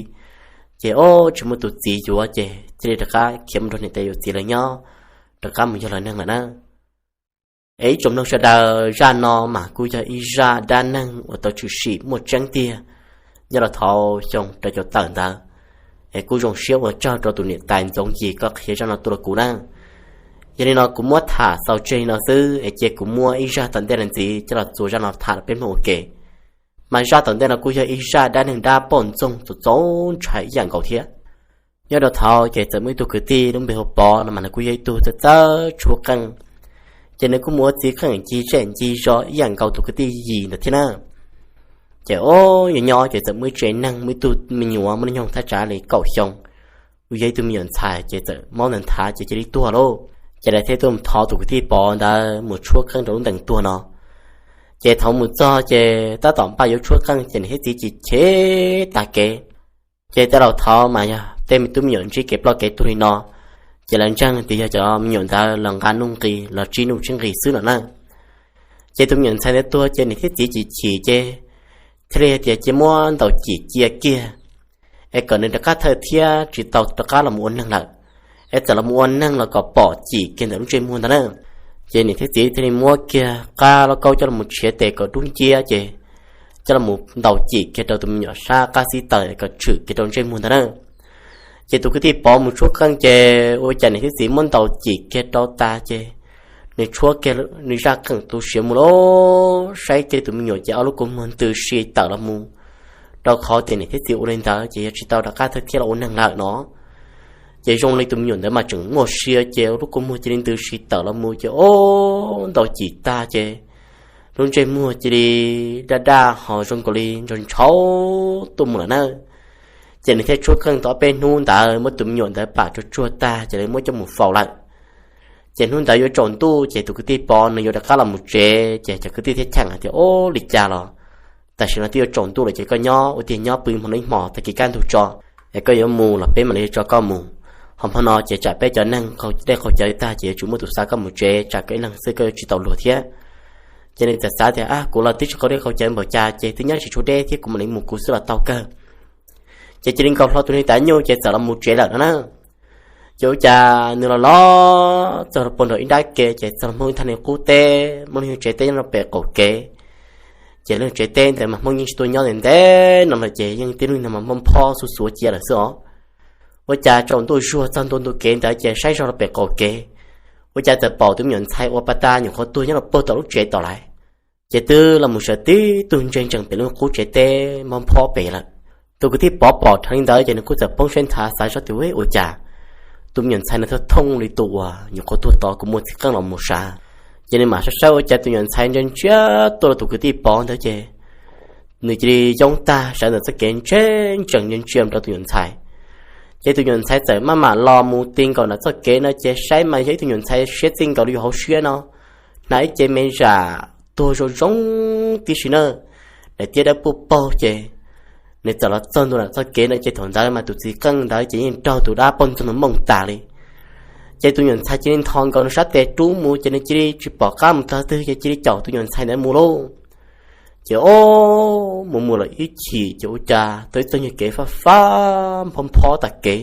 ces ub tsis muaj tus txiv yuav ces thiaj li rov qab khiav mus nrog niam tais yawm txiv lawv nyob, rov qab mus yog lawv neeg lawm na. Es ib tsoom mloog sawv daws, zaj no mas kuj yog ib zaj dab neeg uas tau tshwm sim muaj tseeb tiag nyob rau thaum xyoo rau caum tawm ntawd. Es kuj zoo siab ua tsaug rau tus niam tais Ntxoov Yis koj qhia zaj no tuaj rau kuv na. Yog li no kuv muab tham xaus tseg li no xwb es cia kuv muab ib zaj tom ntej no ntxiv coj los txuas zaj no tham rau peb mloog ua ke. Mas zaj tom ntej no kuj yog ib zaj dab neeg dab poj ntxoog txaus txaus ntshai ib yam nkaus thiab. Nyob rau thaum ces txawm muaj ib tug kwv tij lub npe hu Pov no mas nws kuj yog ib tug txawj txawj tshuab qeej, ces nws kuj mus ua txiv qeej ncig zej ncig zos ib yam nkaus tus kwv tij Yis ntawd thiab na. Ces ub nyob nyob ces txawm muaj ib tsev neeg muaj ib tug me nyuam muaj hnub nyoog thaj tsam li kaum xyoo, uas yog ib tug me nyuam ntxhais ces txawm mob ntawd nthav ces cia li tuag lauj. Ces lawv thiaj tuaj mus thov tus kwv tij Pov ntawd mus tshuab qeej rau lub ntees tuag no. Ces thaum mus txog ces tab tom npaj yuav tshuab qeej ces niam thiab txiv chim chim tag kev. Ces tej laus thaud mas yog tej me tub me nyuam ntsib kev ploj kev tuag li no, ces lawv ntseeg tias yog cov me nyuam ntawd los nqa nuj nqis los tsib nuj tsib nqis xwb no na. Ces tus me nyuam ntxhais ntawd tuag ces niam thiab txiv chim chim ces thiaj li hais tias cia muab ntaus cim cia kiag, es kom nws rov qab thawj thiab tsis tau rov qab los mus ua neeg lawm, es txawm los mus ua neeg los kom pom cim kiag ntawm lub ntsej muag ntawd na. Ces niam thiab txiv thiaj li muab kiag qab lauj kaub coj los mus tshiav tes kom dub nciab ces coj los mus ntaus cim kiag rau tus me nyuam sab qab xib taws kom tshwm kiag rau ntsej muag ntawd na. Ces tus kwv tij Pov mus tshuab qeej ces ua cas niam thiab txiv muab ntaus cim kiag rau tas ces nws tshuab kiag nws zaj qeej tu siav mus lauj, saib kiag tus me nyuam ces ob lub kua muag ntws si tawm los mus, rau qhov tias niam thiab txiv ua li ntawd ces yog tsis tau rov qab thawj thiab los ua neeg lawm no. Ces zoo li tus me nyuam ntawd mas tseem muaj sia ces lub kua muag cia li ntws si tawm los mus ces ub ntaus cim tag ces lub ntsej muag cia li daj daj ho zoo nkaus li ntshaus ntshaus tuaj mus lawm na. Ces nws thiaj tshuab qeej tau ob peb hnub ntawd muab tus me nyuam ntawd pam tsuag tsuag tag ces lawv muab coj mus faus lawm. Ces hnub ntawd yuav tsaus ntuj ces tus kwv tij Pov nws yuav rov qab los mus tsev ces cov kwv tij thiaj cheem hais tias, Ub, li cas los tam sim no twb yuav tsaus ntuj lawm ces koj nyob ua tiag nyob pw hmo no ib hmos tag kis kaj ntug tso, es koj yuav mus los peb mam li tso koj mus. Ho hmo no ces tsam peb cov neeg qaug dej qaug cawv tag ces yuav tsum muaj tus xa koj mus tsev, tsam koj ib leeg xwb koj yuav tsis tau luag thiab. Ces nws txawm xav tias, Kuv los twb tsis qaug dej qaug cawv npaum cas ces twb nyob tsis tshuav deb thiab, kuv mam li mus kuv xwb los tau kawg. Ces cia li nkaus hlo tus niag tav nyuj ces txawm los mus tsev lawm no na. Ces ua cas nws los los txog rau puag nram ib nrab ke ces txog Hmoob ib thaj niag qub teb, Hmoob lub tsev teb nyob rau pem qaum kev. Ces lub tsev teb ntawd mas Hmoob yeej tsis tuaj nyob ntev ntev no lawm ces yeej tib lub no mas Hmoob phob xuv xuav cia lawm xwb os. Ua cas tsaus ntuj zuag txog ntua ntu kev ntawd ces saib zog rau pem qaum kev, ua cas txawm pom tus me nyuam ntxhais uas pas tas nyuam qhuav tuag nyob rau puag tom lub tsev tom lawm. Ces twb los mus sawv tib tug ntsia ntsees pem lub qub tsev teb Hmoob phob pem lawm. Tus kwv tij Pov pom dheev li ntawd ces nws kuj txawm poob siab nthav xav zoj tias, Ua, ua cas tus me nyuam ntxhais no thooj thooj li tus uas nyuam qhuav tuag tod kuv muaj txiv qeej los mus sav? Ces nws mam saib saib ua cas tus me nyuam ntxhais ntsia ntsia tuaj rau tus kwv tij Pov ntawd ces nws cia li yoob tag sawv ntawm txoj kev ntsia ntsees ntsia ntsia rau tus me nyuam ntxhais. Ces tus me nyuam ntxhais txawm maj mam los mus ti nkaus nram txoj kev no ces saib mas yog ib tug me nyuam ntxhais siab txij nkaus li yus hauv siab no, hnav ib ce me zam tuag zoo zoo tib si na, daim tiab dawb puj paug ces nws txawm los txog ntua nram txoj kev no ces thaum ntawd mas tus txiv qeej ntawd ces yeej raug tus dab poj ntxoog no mooj tas li. Ces tus me nyuam ntxhais cia li ntho nkaus nws sab tes rub mus ces nws cia li tsis pom qab mus tog twg ces cia li caum tus me nyuam ntxhais ntawd mus lauj. Ces ob mus mus lawm ib chim ces ua cas tau ib txoj nyuag kev fab fab nphob nphob tag kev,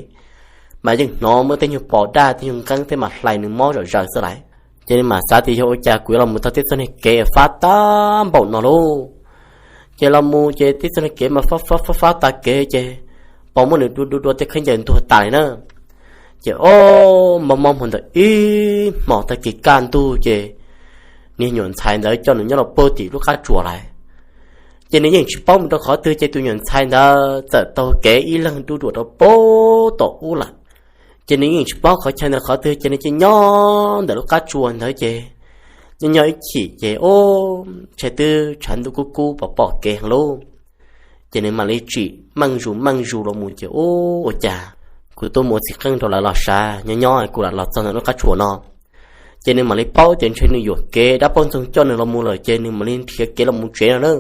mas yeej hnov muaj tej nyuag pos daj tej nyuag nqeeb tej mas hlais nws mob zom zaws xwb lawm. Ces nws mam xav tias yog ua cas kuv yuav los mus tau tej txoj niag kev fab tag npaum no lauj. Ces los mus ces tej txoj niag kev mas fab fab fab fab tag kev ces pom muab nws dua dua dua tej khaub ncaws ntuag tas li na. Ces ob mob mob hmo ntawd ib hmos tag kis kaj ntug ces niag nyuam ntxhais ntawd coj nws nyob los puag tim lub qab tsuas lawm. Ces nws yeej tsis paub mus rau qhov twg, ces tus me nyuam ntxhais ntawd txawm taug kev ib leeg du duam rau pem tom ub lawm. Ces nws yeej tsis paub qhov chaw ntawd qhov twg, ces nws cia li nyob ntawm lub qab tsua ntawd ces nyob nyob ib chim ces ub, ntshe twb tshav ntuj kub kub pom pom kev heev lauj. Ces nws mam li tsim meej zus meej zus los mus ces ub, ua cas kuv tuaj mus ua txiv qeej rau lawv los sav, nyob nyob kuv lam los txog ntawm lub qab tsua no. Ces nws mam li paub tias ntshe nws yuam kev dab poj ntxoog coj nws los mus lawm, ces nws mam li nrhiav kev los mus tsev no na.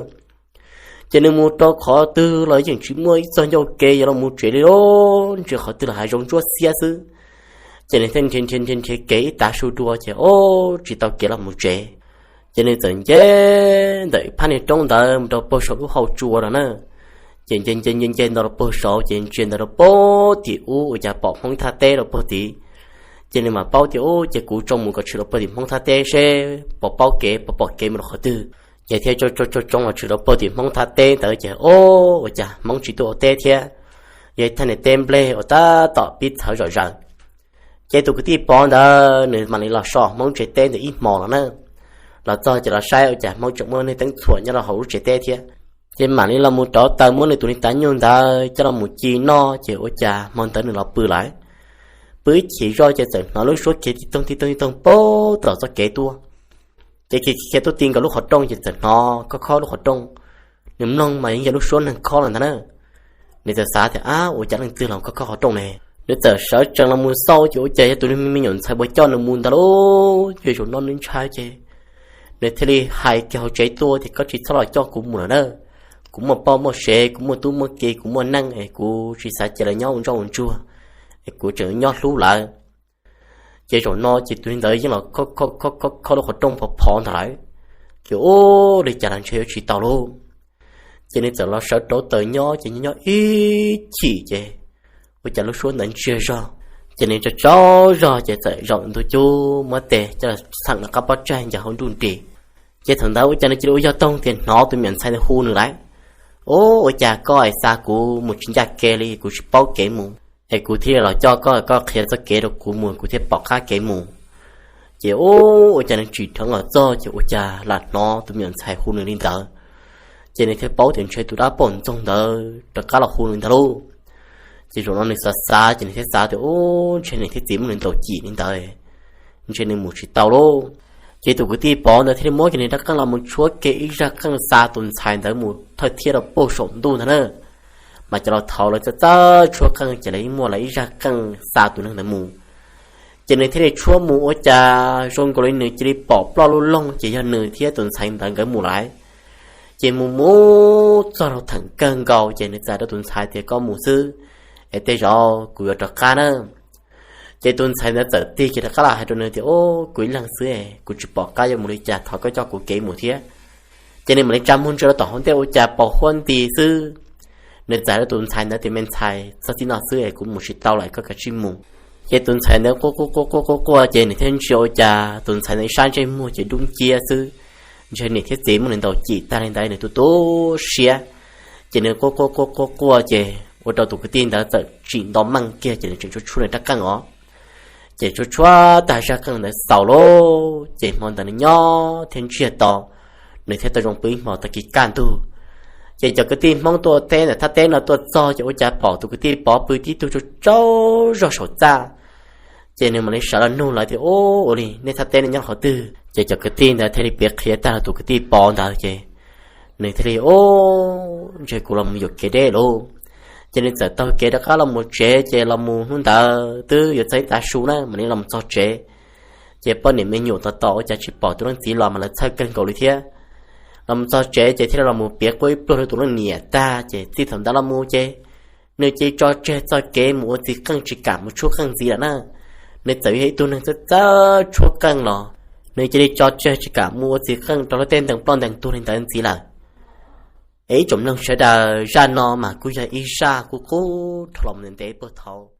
Ces nws mus rau qhov twg los yeej tsis muaj ib txoj ncauj kev yuav los mus tsev li lauj, ntsia qhov twg los hav zoov ntsuab xiab xwb. Ces nws thiaj nrhiav nrhiav nrhiav nrhiav kev ib tav su dua ces ub, tsis tau kev los mus tsev. Ces nws txawm nce ntawm ib phab niag roob ntawd mus rau puag saum lub hau tsua no na. Ces nce nce nce nce ntawd rau puag saud ces ntsia ntawd rau puag tim ub ua cas pom Hmoob thaj teb rau puag tid. Ces nws mam paub tias ub, ces kuv tsoo mus kom tshwm rau puag tim Hmoob thaj teb seb puas paub kev, puas pom kev mus rau qhov twg. Ces thiaj tsoo tsoo tsoo los tshwm rau puag tim Hmoob thaj teb ntawd ces ub, ua cas Hmoob tsis tuaj ua teb thiab, yog ib thaj niag teb nplej uas tab tom pib txhawv zom zaws. Ces tus kwv tij Pov ntawd nws mam li los so Hmoob tsev teb ntawd ib hmos los na. Los txog ces los saib ua cas Hmoob tseem muaj niag teeb txhuam nyob rau hauv lub tsev teb thiab. Ces mam li los mus rauv taws muab nws tus niag tav nyuj ntawd coj los mus ci noj ces ua cas hmo ntawd nws los pw lawm. Pw ib chim zoj ces txawm hnov lub suab khiav tib toog tib toog tib toog puag tom txoj kev tuaj. Ces khiav khiav tuaj ti nkaus lub qhov rooj ces txawm hnov khob khob lub qhov rooj. Nws mloog mas yeej yog lub suab neeg khob los ntag na. Nws txawm xav tias, ab, ua cas leej twg los khob khob qhov rooj ne? Nws txawm sawv tsees los mus xauj ces ua cas yog tus me nyuam ntxhais uas coj nws mus ntag lauj. Ces zaum no nws ntshai ces nws thiaj li hais kiag hauv tsev tuaj tias, koj tsis txhob los coj kuv mus lawm na. Kuv muaj poj muaj sev, kuv muaj tub muaj ki, kuv muaj neej es kuv tsis xav cia lawv nyob ua ntsoj ua ntsuag, es kuv tseem nyob hlub lawv. Ces zaum no ces tus ntawd yeej los khob khob khob lub qhov rooj phov phov ntag lawm. Ces ub, li cas los ntshe yuav tsis tau lauj. Ces nws txawm los sawv rauv taws nyob ces nyob nyob ib chim ces ua cas lub suab ntawd ntsiag zog. Ces nws tsaug tsaug zog ces txawm zaum ntug cub muab tes coj los txheem rau qab pob tsaig ncaws hauv nruj nris. Ces thaum ntawd ua cas nws cia li ua yog toog tias hnov tus me nyuam ntxhais ntawd hu nws lawm. Ub, ua cas koj es xa kuv mus tsis ncaj kev li, kuv tsis paub kev mus, es kuv thiaj los coj koj, koj qhia txoj kev rau kuv mus kuv thiaj pom qab kev mus. Ces ub, ua cas nws tsim dheev los txog ces ua cas lam hnov tus me nyuam ntxhais hu nws li ntawd. Ces nws thiaj paub tias ntshe tus dab poj ntxoog ntawd rov qab los hu nws ntag lauj. Ces zaum no nws xav xav ces nws thiaj xav tias, ub, ntshe niam thiab txiv muab nws ntaus cim li ntawd, ntshe nws mus tsis tau lauj. Ces tus kwv tij Pov ntawd thiaj li muab kiag nws rab qeej los mus tshuab kiag ib zaj qeej xa tus ntxhais ntawd mus thawj thiab rau puag saum ntuj ntag na. Mas cov laus thaud lawv txawj txawj tshuab qeej ces lawv yeej muaj lawv ib zaj qeej xa tus neeg ntawd mus. Ces nws thiaj li tshuab mus ua cas zoo nkaus li nws cia li pom ploj lub loog ces yog nws thiab tus ntxhais ntawd nkawd mus lawm. Ces mus mus txog rau theem kawg nkaus ces nws txawm hais rau tus ntxhais tias, koj mus xwb es tej zaum kuv yuav rov qab na. Ces tus ntxhais ntawd txawm tig kiag rov qab los hais rau nws tias, ub, kuv ib leeg xwb es kuv tsis pom qab yuav mus li cas, thov koj coj kuv kev mus thiab. Ces nws mam li tsa muag ntsia rau tom hauv ntej ua cas pos huab nti xwb. Nws txawm hais rau tus ntxhais ntawd tias, me ntxhais, txog txij no xwb es kuv mus tsis tau lawm, koj kav tsij mus. Ces tus ntxhais ntawd quaj quaj quaj quaj quaj quaj ces nws thiaj ntsia ua cas tus ntxhais ntawd ib sab ntsej muag ces dub nciab xwb. Ntshe niam thiab txiv muab nws ntaus cim tag li ntawd nws tu tu siab. Ces nws quaj quaj quaj quaj quaj ces ua rau tus kwv tij ntawd txawm tsim nto meej kiag ces nws tseem tshuab tshuab nws rab qeej os. Ces tshuab tshuab tag zaj qeej ntawd xaus lauj, ces hmo ntawd nws nyob thiab ntsiag to, nws thiaj tau zoo pw ib hmo tag kis kaj ntug. Ces cov kwv tij Hmoob tuaj teb ntawm thaj teb no tuaj txog ces ua cas pom tus kwv tij Pov pw tib tug tsaug tsaug zog saum txaj. Ces nws mam li sawv los nug lawv tias, ub, ua li nej thaj teb no nyob qhov twg? Ces cov kwv tij ntawd thiaj li piav qhia tag rau tus kwv tij Pov ntawd ces nws thiaj li, ub, ntshe kuv los mus yuam kev deb lauj. Ces nws txawm taug kev rov qab los mus tsev ces los mus hnub ntawd twb yuav txog ib tav su na mam li los mus txog tsev. Ces poj niam me nyuam tos tos ua cas tsis pom tus leej txiv los mas lawv txhawj kawg nkaus li thiab. Los mus txog tsev ces thiaj li los mus piav quaj ib pliag rau tus leej niam tag ces txij thaum ntawd los mus ces nws cia li tso tseg txoj kev mus ua txiv qeej tsis kam mus tshuab qeej ntxiv lawm na. Nws txawm yog ib tug neeg txawj txawj tshuab qeej los nws cia li tso tseg tsis kam mus ua txiv qeej rau lub teb ntees ploj ntees tuag li ntawd ntxiv lawm. Es ib tsoom mloog sawv daws, zaj no mas kuj yog ib zaj kuj qub dhau los ntev puag thaud.